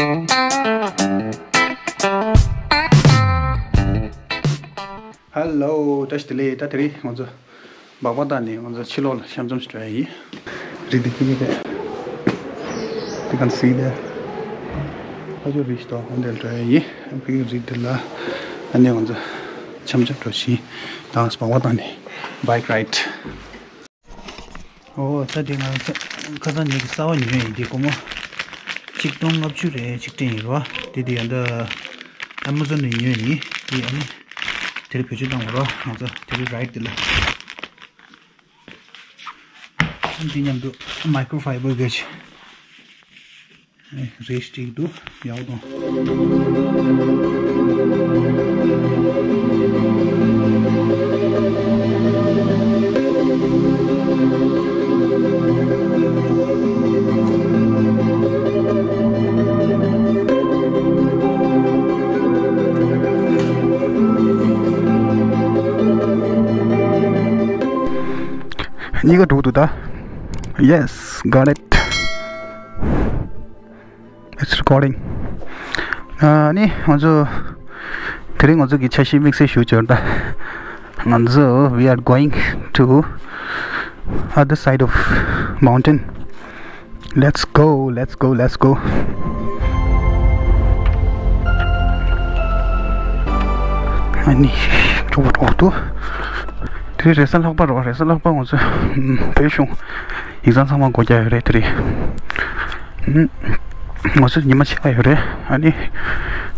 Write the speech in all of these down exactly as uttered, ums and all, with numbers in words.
Hello, བཀྲ་ཤིས་བདེ་ལེགས། ད་དེ་རིང་ང་ཚོ་སྦག་སྦག་བཏང་ནས་ང་ཚོ་ཕྱི་ལོགས་ལ་འཆམ་འཆམ་ཞིག་འགྲོ་ཡ་ཡིན། རི་འདི་ཕ་གི་རེད། You can see there. ཕ་ཇོ་རི་ཞིག་འདུག་འོ་འདིར་འགྲོ་ཡ་ཡིན། ཕ་གི་རི་འདི་ལ་ཨ་ནི་ང་ཚོ་འཆམ་འཆམ་འགྲོ་བཞིན་དང་སྦག་སྦག་བཏང་ནས་bike ride. ཨོ་ད་དེ་ང་ཚོ་ཁ་སང་ཉིན་གྱི་གསར་པ་ཉོས་ཡིན། དེ་སྒོར་མོ་ཆིག་སྟོང་ལྔ་བཅུ་རེད། ཆིག་སྟོང་ཡིན་རོ། དེ་དེ་ཡང་ད་Amazon་ནས་ཉོས་ཡིན། དེ་ཨ་ནི་དེ་རིང་བེད་སྤྱོད་བཏང་བ་རོ། ང་ཚོ་དེ་རིང་ride་དེ་ལ་འདི་མཉམ་དུ་microfiber་གི་རེ་སྟིག་འདུག་ཡག་པོ་འདུག་གཉིས་ཀ་འགྲོ་གི་འདུག་ད། Yes, got it. It's recording. ཨ་ནི་ང་ཚོ་དེ་རིང་ང་ཚོ་གི་འཆར་གཞི་དམིགས་བསལ་ཞུ་འབྱོར་ད། ང་ཚོ་we are going to other side of mountain. Let's go, let's go, let's go. ཨ་ནི་ཀྲོག་ཀྲོག་ཏུ། དེ་རེས་གཟའ་ལྷག་པ་རོ། རེས་གཟའ་ལྷག་པ་ང་ཚོ་བོད་གཞུང་ཡིག་ཚང་ཚང་མ་སྒོ་རྒྱག་ཡོད་རེད་དེ་རིང་། ང་ཚོ་ཉི་མ་ཕྱེད་ཀ་ཡོད་རེད། ཨ་ནི་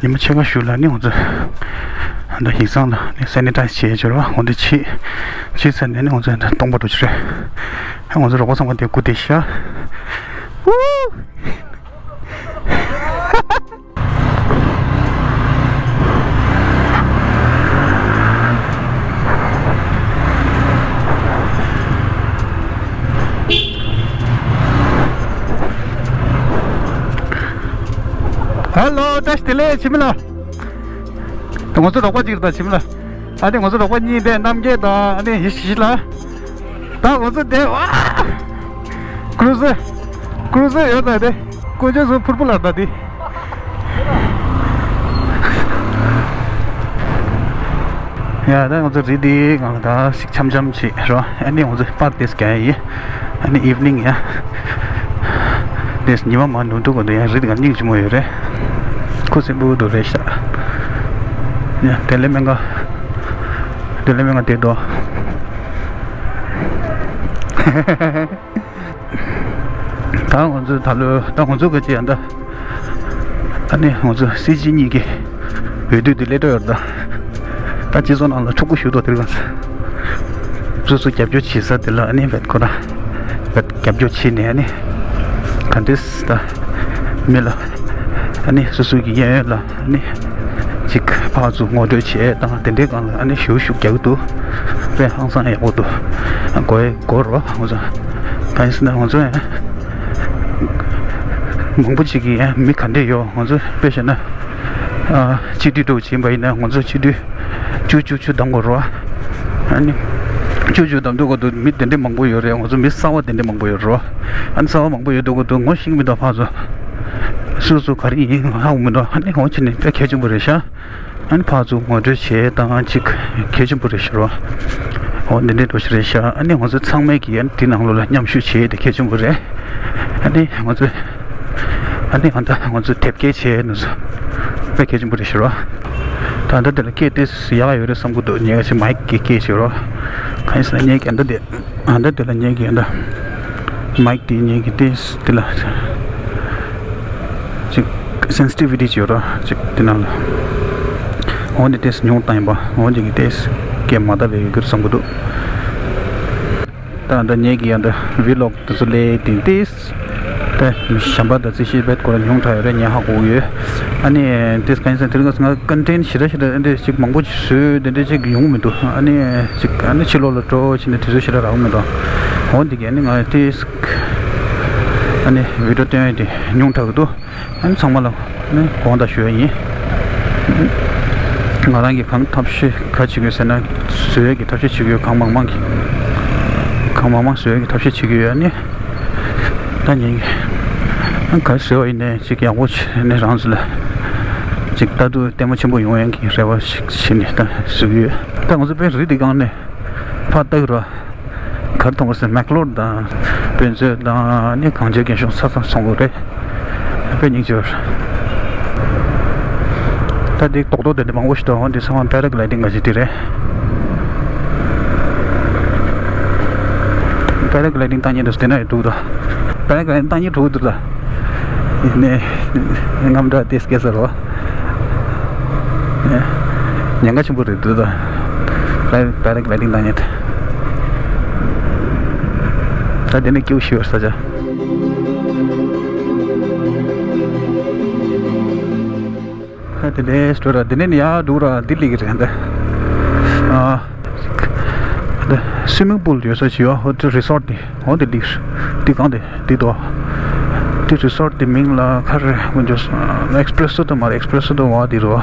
ཉི་མ་ཕྱེད་ཀ་གཞུག་ལ་ནི་ང་ཚོ་ད་ཡིག་ཚང་ལ་ནི་sanitize་བྱེད་ཡོད་རེད་བ། འོ་འདི་བྱེད་བྱེད་ཚར་ནས་ནི་ང་ཚོ་ད་སྟོང་པ་འགྲོ་རྒྱུ་རེད། ཨ་ང་ཚོ་རོགས་པ་ཚང་མ་དེ་སྒུག་བསྡད་ཤག Hello, བཀྲ་ཤིས་བདེ་ལེགས་འཆི་མེད་ལགས། ང་ཚོ་རོགས་པ་གཅིག་རེད་ད་འཆི་མེད་ལགས། ཨ་ནི་ང་ཚོ་རོགས་པ་གཉིས་དེ་རྣམ་རྒྱལ་དང་ཨ་ནི་ཡེ་ཤེས་ལགས། ད་ང་ཚོ་དེ་ཨ། ཀུ་རུ་ཛི། ཀུ་རུ་ཛི་ཡོད་ད་དེ། དཀོན་མཆོག་གསུམ་ཕུར་བུ་ལ་ད་དེ། ཡ་ད་ང་ཚོ་རི་དེའི་སྒང་ལ་ད་ཞིག་འཆམ་འཆམ་བྱེད་རོ། ཨ་ནི་ང་ཚོ་པར་དེ་སྐྱ་ཡི། ཨ་ནི་evening་ཡ། དེ་ཉི་མ་མ་ནུབ་འདུག་གོ་འདུག་ཡ། རི་དེ་སྒང་སྙིང་རྗེ་མོ་ཡོད་རེད། ཁུ་སིམ་པོ་འདུག་རེད་ཤག་ཡ་དེ་ལས་སྨན་ཁང་། དེ་ལས་སྨན་ཁང་དེ་འདུག་ད་ང་ཚོ་ད་ལོ་ད་ང་ཚོ་ག་ཅི་ཡང་ད། ཨ་ནི་ང་ཚོ་སྲིད་སྤྱི་གཉིས་ཀྱི་འོས་བསྡུ་འདི་སླེབས་འགྲོ་ཡོད་ད། ད་སྤྱི་ཚོགས་ནང་ལ་འཁྲུག་པོ་ཞུ་དོ་དེར་གང་ས། སོ་སོ་རྒྱབ་སྐྱོར་བྱེད་ས་དེ་ལ་ཨ་ནི་བེད་ཁོ་ར། བེད་རྒྱབ་སྐྱོར་བྱེད་ནས་ཨ་ནི། ག་འདྲས་ད། མི་ལ། ཨ་ནི་སོ་སོ་གི་གཡས་གཡོན་ལ་ཨ་ནི། ཅིག་ཕར་ཚུར་ངོ་སྤྲོད་བྱེད་དང་དེ་འདྲའི་སྒང་ལ་ཨ་ནི་ཞུ་ཞུ་རྒྱག་གི་འདུག་དཔེ་ཧང་སང་ཡག་པོ་འདུག་གོ་ཡ་གོ་རོ་ང་ཚོ། གང་ཡིན་ཟེར་ན་ང་ཚོ་ཡང་། མང་པོ་ཅིག་གིས་ཡང་མི་ག་འདྲས་ཡོད་ང་ཚོ་དཔེ་བྱས་ན། ཨ་སྤྱི་འཐུས་འདྲ་བོ་བྱེད་པ་ཡིན་ན་ང་ཚོ་སྤྱི་འཐུས་བཅུ་བཅུ་བཅུ་བདམས་དགོས་རེད་བ། ཨ་ནི་བཅུ་བཅུ་བདམས་འདུག་ག་འདུག་མི་དེ་འདྲས་མང་པོ་ཡོད་རེད། ང་ཚོ་མི་གསར་བ་དེ་འདྲས་མང་པོ་ཡོད་རེད་བ། ཨ་ནི་གསར་བ་མང་པོ་ཡོད་འདུག་ག་འདུག་ངོ་ཤེས་ཀྱི་མི་འདུག་ཕར་ཚུར། སུ་སུ་ག་རེ་ཡིན་ཧ་གོ་མི་འདུག་ཨ་ནི་འོ་ཕྱི་ནས་དཔེ་གལ་ཆེན་པོ་རེད་ཤག་ཨ་ནི་ཕར་ཚུར་ངོ་སྤྲོད་བྱེད་དང་ཅིག་གལ་ཆེན་པོ་རེད་ཤག་རོ། འོ་འདི་འདྲའི་འགྲོ་ཤི་རེད་ཤག་ཨ་ནི་ང་ཚོ་ཚང་མས་ཀྱིས་ཨ་ནི་དེ་ནང་ལོགས་ལ་མཉམ་ཞུགས་བྱེད་དེ་གལ་ཆེན་པོ་རེད། ཨ་ནི་ང་ཚོ་ཨ་ནི་ང་ད་ང་ཚོ་དེབ་སྐྱེལ་བྱེད་ནུ་ཚོ་དཔེ་གལ་ཆེན་པོ་རེད་ཤག་རོ། ད་ལྟ་དེ་ལ་སྐད་དེ་ཡག་ཡོད་རེད་བསམ་གི་འདུག་ཉེ་ག་ཞིག་མའིག་གི་སྐད་ཞིག་རོ། གང་ཡིན་ཟེར་ན་ཉེ་ག་ད་དེ། ཨ་ད་དེ་ལ་ཉེ་གི་ཨ་ད་མའིག་དེ་ཉེ་གི་དེ་དེ་ལ་ཅིག་སེན་སི་ཊི་བི་ཊི་ཅིག་ཡོད་ར་ཅིག་དེ་ནང་ལ་འོ་འདི་དེ་ཉུང་བཏང་ཡིན་པ་འོ་འདི་གི་དེ་སྐད་མ་བཏབ་པའི་ཡོད་གི་རེད་བསམ་གི་འདུག་ད་ཨ་ད་ཉེ་གི་ཨ་ད་ཝི་ལོག་དེ་ཚོ་ལས་དེ་དེ་ད་གཞན་པ་ད་རྩིས་ཤེས་པའི་སྐོར་ཉུང་དྲགས་ཡོད་རེད། ཉན་ཧ་གོ་གི་ཡོད། ཨ་ནི་དེ་ག་ཡིན་ཟེར་དེ་རིང་ང་ཚོ་ང་ཀོན་ཊེན་ཊི་ཞེ་དྲག་ཞེ་དྲག་འདི་ཅིག་མང་པོ་ཞིག་བཟོས་དེ་འདྲ་ཅིག་ཡོང་མི་འདུག་ཨ་ནི་ཅིག་ཨ་ནི་ཕྱི་ལོགས་ལ་འགྲོ་ཕྱིན་ནས་དུས་ཚོད་ཞེ་དྲག་རག་མི་འདུག་འོ་འདི་གི་ཨ་ནི་ང་དེ་ཨ་ནི་བི་ཌི་ཡོ་སྟོན་ཡས་དེ་ཉུང་དྲགས་ཀྱི་འདུག་ཨ་ནི་ཚང་མ་ལ་ཨ་ནི་དགོངས་དག་ཞུ་ཡས་ཡིན། ང་རང་གིས་གང་ཐབས་ཤེས་ག་བྱེད་དགོས་ཟེར་ན་བཟོ་ཡས་ཀྱི་ཐབས་ཤེས་བྱེད་ཀྱི་ཡོད། གང་མང་མང་གི་གང་མང་མང་བཟོ་ཡས་ཀྱི་ཐབས་ཤེས་བྱེད་ཀྱི་ཡོད། ཨ་ནི། ད་ཉིན་གྱི་ ག་ཟེར་བ་ཡིན་ནའི་ཅིག་ཡག་པོ་བྱས་ནས་རང་ཚོ་ལ་ཅིག་ལྟ་དུས་ལྟད་མོ་ཆེན་པོ་ཡོང་ཡག་གི་རེ་བ་ཞིག་བྱས་ནས་ད་བཟོས་ཡོད། ད་ང་ཚོ་དཔེ་རི་འདི་སྒང་ནས་ཕར་ལྟ་གི་ར། གར་ཐོང་གར་སེ་མེག་ལོར་དང་དཔེ་མཛོད་དང་ནི་གངས་ཅན་སྐྱེད་མཆོག་ཚ་ཚ་སོང་གི་རེད། དཔེ་སྙིང་རྗེ་བར། ད་འདི་རྡོག་རྡོག་དེ་འདྲ་མང་པོ་ཞིག་འདུག་འོ་འདི་ཚང་མ་པེ་ར་གི་ལའི་ཏིང་ག་ཞིག་དེ་རེད། པེ་ར་གི་ལའི་ཏིང་བཏང་མཁན་དེ་ཚོ་དེ་ན་ཡོད་འདུག་ད་པེ་ར་གི་ལའི་ཏིང་བཏང་མཁན་འགྲོ་གི་འདུག་ད། ནས་རྔམ་དྲག་དེ་སྐད་ཟེར་རོ། ཉེན་ཁ་ཆེན་པོ་རེད་འདུག་ད། པེ་ར་གི་ལའི་ཏིང་བཏང་མཁན་དེ། ད་དེ་ནས་སྐྱིད་པོ་ཞིག་ཡོད་ས་ཆ། ད་དེ་ནས་སྤྲོ་ར་དེ་ནས་ཡར་འགྲོ་ར་འདི་སླེབས་ཀྱི་རེད་འདི། ཨ། ད་སུའི་མིང་པུལ་ཡོད་ས་ཞིག་ཡོད། ཧོ་དེ་རི་སོར་ཊི་དེ། ཧོ་དེ་སླེབས། དེ་གང་དེ་དེ་དོ། དེ་རི་སོར་ཊི་དེ་མིང་ལ་ག་རེ་ངོ་འཇོག་ཨེག་སི་པི་རེ་སི་སོ་ཏོ་མ་རེད། ཨེག་སི་པི་རེ་སོ་ཏོ་བ་དེ་རེད་བ།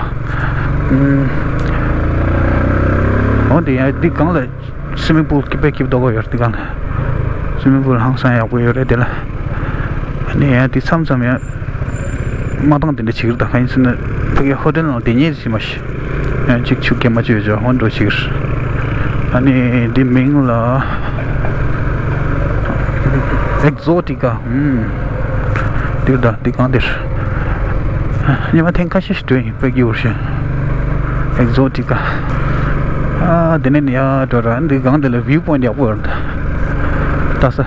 ཨུམ། ཧོ་དེ་ཡ་དེ་གང་ལ། སུའི་མིང་པུལ་སྐྱིད་པའི་སྐྱིད་མདོག་ཡོད་རེད་དེ་ག་ལ། སུའི་མིང་པུལ་ཧང་སང་ཡག་པོ་ཡོད་རེད་དེ་ལ། ཨ་ནི་ཡང་དེ་མཚམས་མཚམས་ཡང་མ་འདང་དེ་འདྲ་བྱེད་ཀྱི་རེད། ད་གང་ཡིན་ཟེར་ན་ཕ་གི་ཧོ་ཊེལ་ནང་དེ་ཉིད་ཞིག་མ་ཤི། ཡང་གཅིག་ཆུ་སྐྱེལ་མ་བཅོས་བྱ་ཧོན་འགྲོ་བྱེད་ཀྱི་རེད། ཨ་ནི་དེ་མིང་ལ་ཨེག་ཛོ་ཊི་ཀ། ཨུམ། འདིར་ད་འདི་གང་འདིར། ཉི་མ་ཐེངས་ཁ་ཤས་ཤིག་འགྲོ་ཡིན་པའི་སྐྱིད་པོ་ཞིག་ཨེག་ཛོ་ཊི་ཀ། ཨ་དེ་ནས་ནི་ཡར་འགྲོ་ར་འདི་སྒང་འདི་ལ་བིའུ་པོའིན་ཊི་ཡག་པོ་ཡོད་རེད་ད། ལྟ་ས།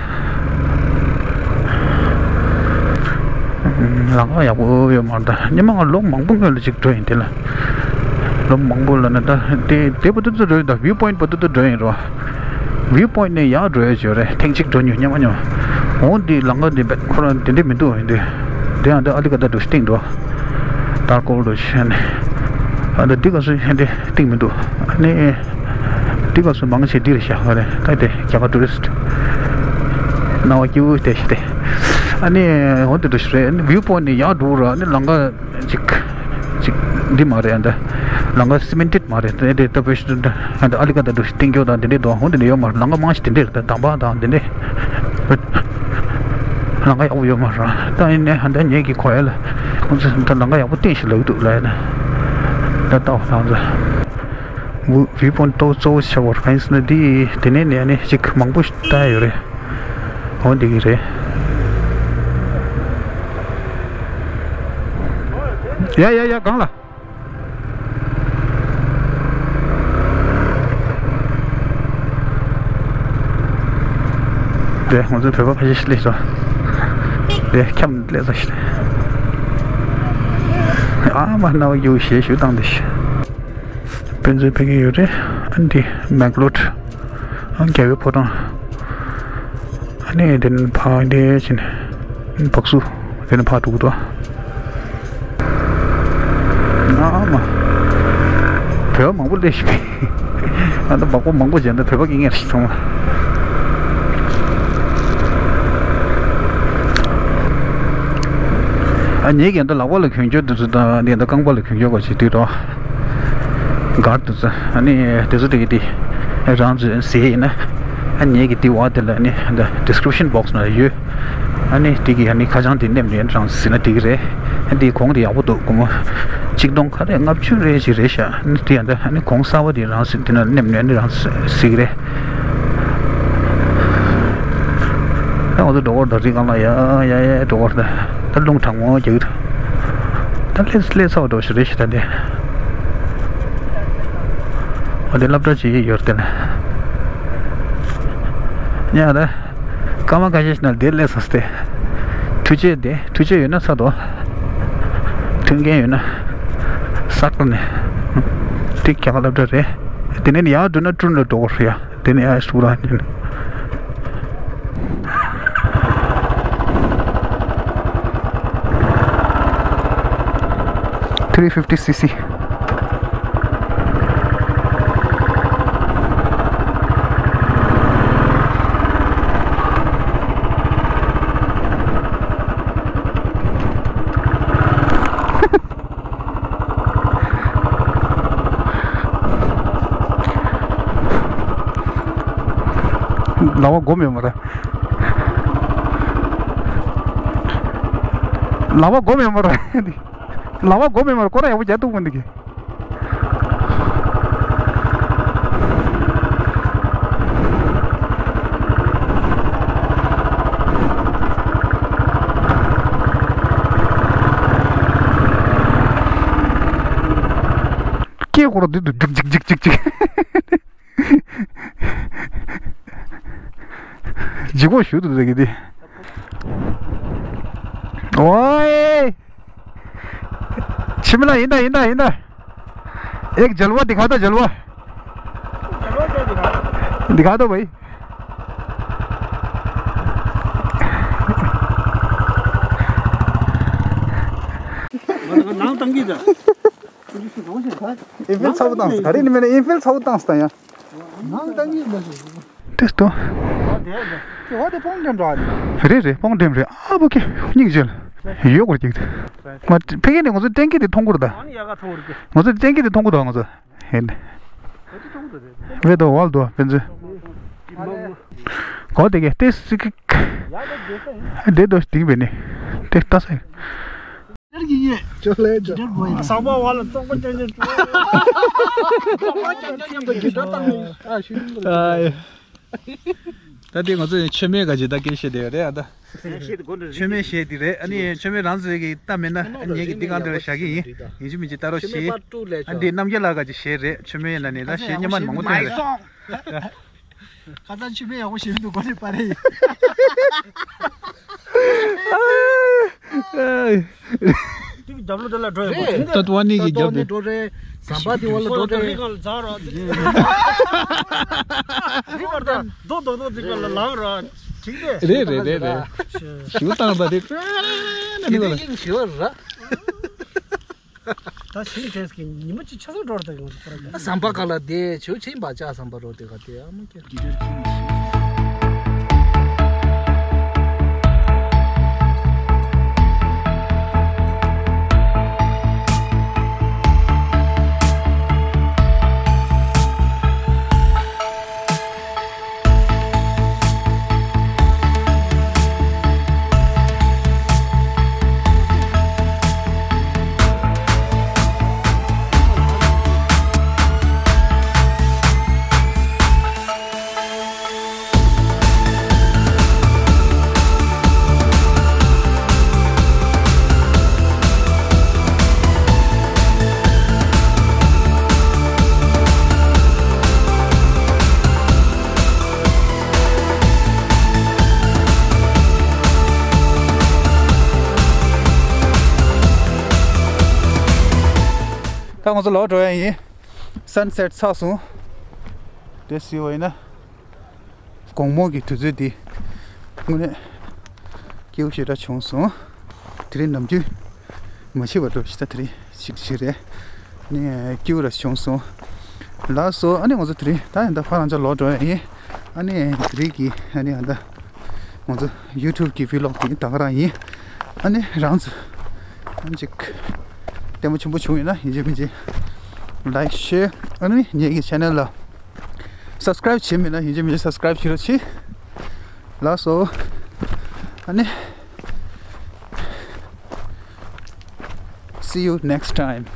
ལམ་ཁ་ཡག་པོ་ཡོད་མ་རེད་ད། ཉི་མ་ང་ལོ་མང་པོ་སྔོན་ལ་ཅིག་འགྲོ་ཡིན་དེ་ལ། ལོ་མང་པོ་ལ་ན་ད་དེ་དེ་བར་དུ་ཚུར་འགྲོ་ཡིན་ད། བིའུ་པོའིན་ཊི་བར་དུ་ཚུར་འགྲོ་ཡིན་རོ། བིའུ་པོའིན་ཊི་ནས་ཡར་འགྲོ་ཡ་ཅིག་ཡོད་རེད། ཐེངས་གཅིག་འགྲོ་མྱོང་སྙམ་མ་མྱོང་། འོང་འདི་ལམ་ཁ་འདི་བེད་ཁོ་རང་དེ་འདྲས་མི་འདུག་འདི་འདི་ཡང་འདི་ཨ་ལི་ཀ་ད་འགྲོ་སྟེང་འགྲོ། ཏར་ཀོལ་འགྲོ་ཤེས་ནས། ཨ་འདི་འདི་ག་སུ་ཧེ་འདི་སྟེང་མི་འདུག་ཨ་ནི། འདི་ག་སུ་མང་ཆེ་འདི་རེད་ཤག་ཧ་རེ་ད་དེ་རྒྱ་གར་ཊུ་རི་སི་ཊི། སྣང་བ་སྐྱིད་པོ་དེ་ཤི་སྟེ། ཨ་ནི། འོ་དེ་འགྲོ་ཤི་རེད། ཨ་ནི་བིའུ་པོའིན་ཊི་ནས་ཡར་འགྲོ་ར་ཨ་ནི་ལམ་ཁ། ཅིག་ཅིག་འདི་མ་རེད་ཨ་འདི། ལམ་ཁ་སི་མེན་ཊེཌ་མ་རེད། དེ་དེ་ལྟ་བུ་ཞིག་ཨ་འདི་ཨ་ལི་ཀ་ད་འགྲོ་ཤི་སྟེང་སྐྱོ་དང་དེ་འདྲས་འདུག་འོ་དེ་འདྲས་ཡོད་མ་རེད། ལམ་ཁ་མང་ཞིག་དེ་འདྲས་རེད། ད་དམ་པ་དང་དེ་འདྲས། ལམ་ཁ་ཡག་པོ་ཡོད་མ་རེད། ད་ཡིན་ནའི་ཨ་འདི་ངེད་ཀྱི་གོ་ཡ་ལ་ཁོང་ཚོས་ད་ལམ་ཁ་ཡག་པོ་བསྟན་ཞིག་ལབ་ཀྱི་འདུག་ལབ་ཡ་ན། ད་ལྟ་བ་ཐང་ཚོ། བུ་བི་པོན་ཏོ་གཙོ་བོ་ཆེ་བར་ག་ཡིན་ཟེར་ན་འདི་དེ་ནས་ནས་ནས་ཅིག་མང་པོ་ཞིག་ལྟ་ཡ་ཡོད་རེད། འོ་འདི་གི་རེད། ཡ་ཡ་ཡ་གང་ལ། རེད། ང་ཚོ་བོད་པ་ཕལ་ཆེར་སླེབས་སོང་། རེད། ཁྱམས་སླེབས་སོང་ཞིག་ཨ་མ་རྣ་བ་རྒྱུག་ཞེས་ཞུ་སྟངས་འདི་ཞིག་དཔེ་མཛོད་ཕ་གི་ཡོད་རེད། ཨ་འདི་མེག་ལོར། ཨ་རྒྱལ་བའི་ཕོ་བྲང་། ཨ་ནི་དེ་ནས་ཕར་འདི་ཕྱིན་བག་སུ་དེ་ནས་ཕར་འགྲོ་གི་འདུག་ཨ་མ། བོད་པ་མང་པོ་སླེབས་ཤིག་ཨ་ད་བག་པོ་མང་པོ་བྱས་འདི་བོད་པ་སྐད་ངན་ཞིག་སོང་ལ། ཨ་ངེད་ཀྱི་འདི་ལག་པ་ལ་གྱོན་རྒྱུ་འདི་ཚོ་དང་འདི་འདི་རྐང་པ་ལ་གྱོན་རྒྱུ་ག་ཅིག་དུས་དོ། གར་དུ་ཚོ་ཨ་ནི་དེ་ཚོ་དེ་གི་དེ་རང་ཚོས་ཟས་ཡིན་ན་ཨ་ངེད་ཀྱི་དེ་བ་དེ་ལ་ཨ་ནི་ད་ཌི་སི་ཀི་རིབ་ཤན་བོག་སི་ན་ཡོད། ཨ་ནི་དེ་གི་ཨ་ནི་ཁ་བྱང་དེ་མནན་ནས་རང་ཚོས་ཟིན་ན་དེ་གི་རེད། ཨ་དེ་གོང་དེ་ཡག་པོ་འདུག་སྒོར་མོ་ཆིག་སྟོང་ཁ་རེ་ལྔ་བཅུ་རེ་ཞིག་རེད་ཤག་ཨ་ནི་དེ་ཡང་ད་ཨ་ནི་གོང་གསར་པ་དེ་རང་ཚོས་དེ་ན་མནན་ནས་ཨ་ནི་རང་ཚོས་ཟིན་གི་རེད། ད་ང་ཚོ་འགྲོ་བར་ད་རི་སྒང་ལ་ཡ་ཡ་ཡ་འགྲོ་བར་ད། ད་རླུང་གྲང་མོ་རྒྱག་གི་འདུག་ད་སླེབས་སླེབས་ཚར་བ་འགྲོ་ཞིག་རེད་ཞིག་ད་འདི། འོ་དེ་སློབ་གྲྭ་ཅིག་ཡོད་དེ་ལ། ཉ་ད། སྐར་མ་ཁ་ཤས་ཤིག་ན་འདིར་སླེབས་སོང་སྟེ། འཕྲུལ་ཆས་དེ་འཕྲུལ་ཆས་ཡོད་ན་ཚར་དོ། མཐུན་རྐྱེན་ཡོད་ན། ས་ཀལ་ནས། དེ་རྒྱ་གར་སློབ་གྲྭ་རེད། དེ་ནས་ཡར་འགྲོ་ན་ཀྲུན་ལ་འགྲོ་དགོས་རེད་ཡ། དེ་ནས་ཨ་སུ་ར་ཉན། Three fifty C C. ལ་བ་སྒོམ་ཡོད་མ་རེད། ལག་པ་མགོ་མེད་མ་རེད། ལག་པ་མགོ་མེད་མ་རེད། སྐོར་ར་ཡག་པོ་རྒྱག་ཐུབ་མི་འདུག་གི། སྐེ་སྐོར་འདི་འདུག་ཅིག་ཅིག་ཅིག་ཅིག་ཅིག་ལྗིད་ཁོག་ཞུ་འདུག་ཟེར་གི་འདི། ཨོའི། འཆི་མེད་ལགས། ཡིན་ད་ཡིན་ད་ཡིན་ད། एक जलवा दिखा दो, जलवा। दिखा दो भाई। ནང་བཏང་གི་ད། ཨིན་ཕིལ་ཚ་བོ་བཏང་། ག་རེ་ནི་མེད་ན་ཨིན་ཕིལ་ཚ་བོ་བཏང་སྟངས་ཡ། ནང་བཏང་གི་མ་ཤེས། དེ་ལྟོ། དེ་ཧོ་དེ་པོང་འགྲེམ་ར་ནི། རེད་རེད། པོང་འགྲེམ་རེད། ཨ་བོ་ཀེ་སྙིང་རྗེ་ལ། ཡོད་སྐོར་གྱི། ང་ཕ་གི་ནས་ང་ཚོ་ཊེང་ཀི་དེ་མཐོང་གི་རེད་ད། ང་ཚོ་ཊེང་ཀི་དེ་མཐོང་གི་འདུག་ང་ཚོ། ཧེ་ནས། ཝེ་དོ་ཝལ་དོ་བེན་ཛི། གོ་དེ་གེ་ཏེ་སི་ཀི། དེ་དོ་སྟིང་བེ་ནི། དེ་ལྟ་ས། ཅོ་ལེ་ཅོ། ཟམ་པ་བ་ལ་བཙོག་པ་ཅན་ཅན་བཙོག། ཟམ་པ་ཅན་ཅན་ཡང་དུ་གི་འགྲོ་བཏང་ནས་ཨ་ཤུ། ཨ་ཡེ། ད་དེ་ང་ཚོ་མཆོད་མེ་ག་ཅི་ད་སྐད་བཤད་དེ་རེད་ཨ་ད། མཆོད་མེ་བཤད་དེ་རེད། ཨ་ནི་མཆོད་མེ་རང་ཚོས་ཀྱི་ལྟ་མེད་ན་ངེད་ཀྱི་འདི་གང་དེ་ལ་བཞག་གི་ཡིན། ཡིན་གཅིག་མིན་གཅིག་ལྟ་རོགས་བྱེད། ཨ་འདི་རྣམ་རྒྱལ་ལགས་ག་ཅི་བཤད་རེད། མཆོད་མེ་ཡིན་ན་ནི་ད་བཤད་སྙན་མ་མང་པོ་ཐོན་རེད། ཁ་སང་མཆོད་མེ་ཡག་པོ་བྱེད་མི་འདུག་གོ་ནི་པ་རེད། ཨེ། དེ་གི་རྒྱབ་ལོགས་དེ་ལ་འགྲོ་ཡོད་པ་དེ། ཏ་ཏུ་ཝ་ནི་གི་རྒྱབ་དེ། འགྲོ་རེད། ཟམ་པ་དེ་བ་ལ་འགྲོ་རེད། རི་སྒང་ལ་འཛེགས་རོགས། རི་བར་དང་རྡོ་རྡོག་རྡོག་ཅིག་ལ་ལངས་རོགས། འགྲིག་གས། རེད་རེད་རེད་རེད། ཞུ་བཏང་པ་དེ་ཀྲ་ན་ནི་གོ་ལ། དེ་ཞུ་ར། ད་ཞིང་དེས་ཀྱི་ཉི་མ་གཅིག་ཆ་ཚང་འགྲོ་ར་ད་ཡོང་ཁོ་ར། ཟམ་པ་ག་ལ་དེ་ཆུ་ཆེན་པ་ཅག་ཟམ་པ་རོ་དེ་ག་དེ་ཨ་མ་ཀྱ། ད་ང་ཚོ་ལོག་འགྲོ་ཡ་ཡིན། སན་སེཊ་ཚར་སོང་། དེ་ཟེར་བ་ཡིན་ན། དགོང་མོ་གི་དུས་ཚོད་འདི་དངོས་གནས་སྐྱིད་པོ་ཞེ་དྲག་བྱུང་སོང་། དེ་རིང་ནམ་རྒྱུན་མ་མཆིས་པ་འགྲོ་ཞིག་ད་དེ་རིང་ཞིག་ཞིག་རེད། ནས་སྐྱིད་པོ་ར་བྱུང་སོང་། ལགས་སོ། ཨ་ནི་ང་ཚོ་དེ་རིང་ད་ཡིན་ད་ཕ་རང་ཅག་ལོག་འགྲོ་ཡ་ཡིན། ཨ་ནི་དེ་རིང་གི་ཨ་ནི་ཨ་ད་ང་ཚོ་ཡུ་ཊུབ་གི་བི་ལོག་དེ་ད་ག་རང་ཡིན། ཨ་ནི་རང་ཚོ་ཨ་ནི་ཅིག་ལྟད་མོ་ཆེན་པོ་བྱུང་ཡོད་ན་ཡིན་གཅིག་མིན་གཅིག་ལའིཀ་ཤེར་ཨ་ནི་ངེད་ཀྱི་ཆེ་ནལ་ལ། སབ་སི་ཀ་རེབ་བྱས་མེད་ན་ཡིན་གཅིག་མིན་གཅིག་སབ་སི་ཀ་རེབ་བྱེད་རོགས་གྱིས། ལགས་སོ། ཨ་ནི། See you next time.